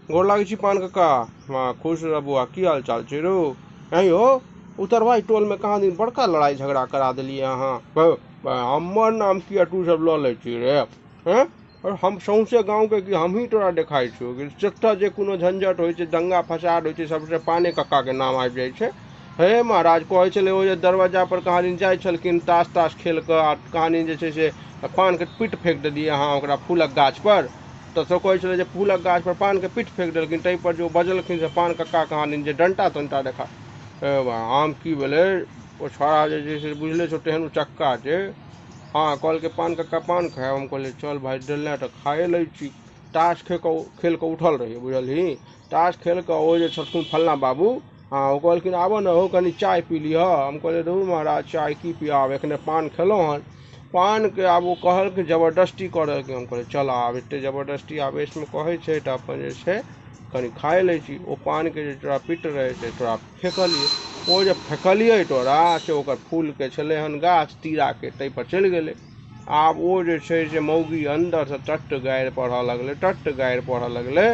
गोर लागै छी पान कक्का। हँ, खुश रह बौआ, की हाल चाल छै रौ? आँय यौ, उतरवाइ टोलमे कहाँ दिन बड़का लड़ाइ झगड़ा करा देलियै अहाँ। हमर नाम किया तू सब लऽ लै छी रे? हँ, हम सौंसे गाँवके कि हमही तोरा देखाइ छियौ कि जतऽ जे कोनो झंझट होइ छै, दंगा फसाद होइ छै, सबसँ पाने कक्काके नाम आबि जाइ छै। हे महाराज, कहै छलै ओ जे दरवाजा पर कहाँ दिन जाइ छलखिन तास तास खेल कऽ आ कहाँ दिन जे छै से पानके पिट फेंक देलियै अहाँ ओकरा फूलक गाछ पर। तऽ सब कहै छलै जे फूलक गाछ पर पानके पिट फेंक देलखिन, ताहि पर जे ओ बजलखिन से पान कक्का कहाँ दिन जे डंटा तंटा देखा। हे बा, आम की भेलै, ओ छौड़ा जे छै से बुझले छौ तेहन उचक्का छै। हँ, कहलकै पान कक्का पान खायब। हम कहलियै चल भाइ देले तऽ खाए लै छी। तास खेल कऽ उठल रहियै, बुझलही। तास खेल कऽ ओ जे छथुन फल्लाँ बाबू, हँ, ओ कहलखिन आबऽ ने हौ कनि चाय पी लिहऽ। हम कहलियै धू महाराज, चाय की पियाब, एखने पान खेलहुँ हन। पानके आब ओ कहलखिन जबरदस्ती करलखिन। हम कहलियै चल आब एते जबरदस्ती आवेशमे कहै छै तऽ अपन जे छै कनि खाए लै छी। ओ पानके जे तोरा पिट रहै से तोरा फेकलियै, ओ जे फेकलियै तोरा से ओकर फूलके छलै हन गाछ तीराके, ताहि पर चलि गेलै। आब ओ जे छै से मौगी अन्दरसँ तट्ट गारि पढ़ऽ लगलै, तट्ट गारि पढ़ऽ लगलै।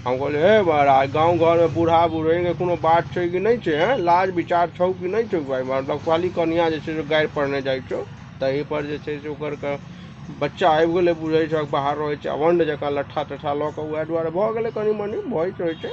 हम कहलियै हे महाराज, गाँव घरमे बूढ़ा बुढ़ैके कोनो बात छै कि नहि छै? हँ, लाज विचार छौ कि नहि छौ भाइ? मतलब खाली कनिया जे छै से गारि पढ़ने जाइ छौ। ताहि पर जे छै से ओकर बच्चा आबि गेलै, बुझै छौ बाहर रहै छै, अवण्ड जकाँ लट्ठा तट्ठा लऽ कऽ, उएह दुआरे भऽ गेलै कनि मनि भऽ रहै छै।